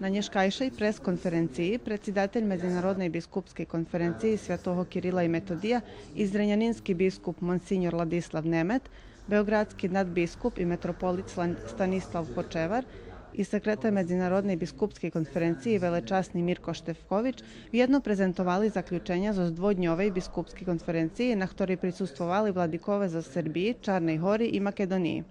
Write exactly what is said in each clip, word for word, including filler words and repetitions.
На нєшкайшей прес-конференциї предсидатель Медзинародней бискупскей конференциї Святого Кирила и Методия и зренянински бискуп монсиньор Ладислав Немет, беоґрадски надбискуп и метрополит Слан-, Станислав Хочевар и секретар Медзинародней бискупскей конференциї велечасни Мирко Штефкович вєдно презентовали заключеня зоз дводньовей бискупскей конференциї, на хторей присуствовали владикове зоз Сербиї, Чарней Гори и Македониї.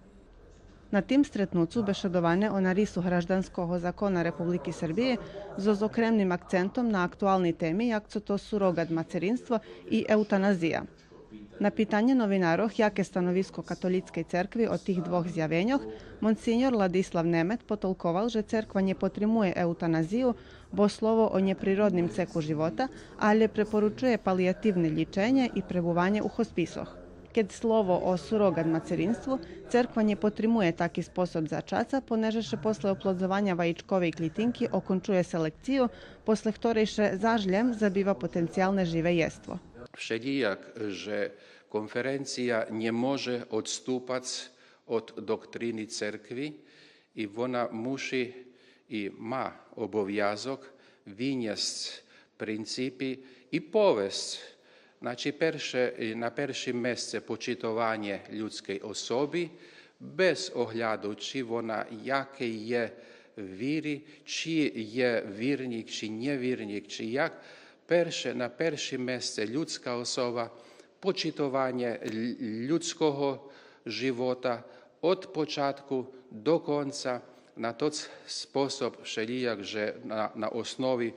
На тим стретнуцу бешедоване о нарису гражданского закона Републики Сербиї зоз окремним акцентом на актуални теми, як цо то суроґат мацеринство и еутаназия. На питанє новинарох яке становиско католїцкей церкви о тих двох зявеньох, монсиньор Ладислав Немет потолковал же церква нє потримує еутаназию, бо слово о нєприродним цеку живота, алє препоручує палиятивне лїченє и пребуванє у хосписох. Кед слово о суроґат мацеринству, церква нє потримує таки способ зачаца, понеже ше после оплодзованя ваїчковей клїтинки окончує селекцию, после хторей ше заш лєм забива потенциялне живе єство. Вшелїяк же конференция нє може одступац од доктрини церкви и вона муши и ма обовязок винєсц принципи и повесц, значи, перше, на першим месце почитованє людскей особи, без огляду чи вона якей є вири, чи є вирнїк, чи нєвирнїк, чи як. Перше, на першим месце людска особа, почитованє ль-, людского живота од початку до конца, на тот способ вшелїяк же на, на основи,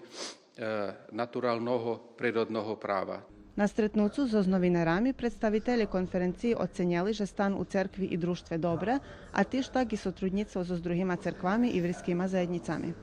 е, натуралного природного права. На стретнуцу зоз новинарами представителє конференциї оценєли же стан у церкви и дружтве добре, а тиж так и сотруднїцтво зоз другима церквами и вирскима заєднїцами.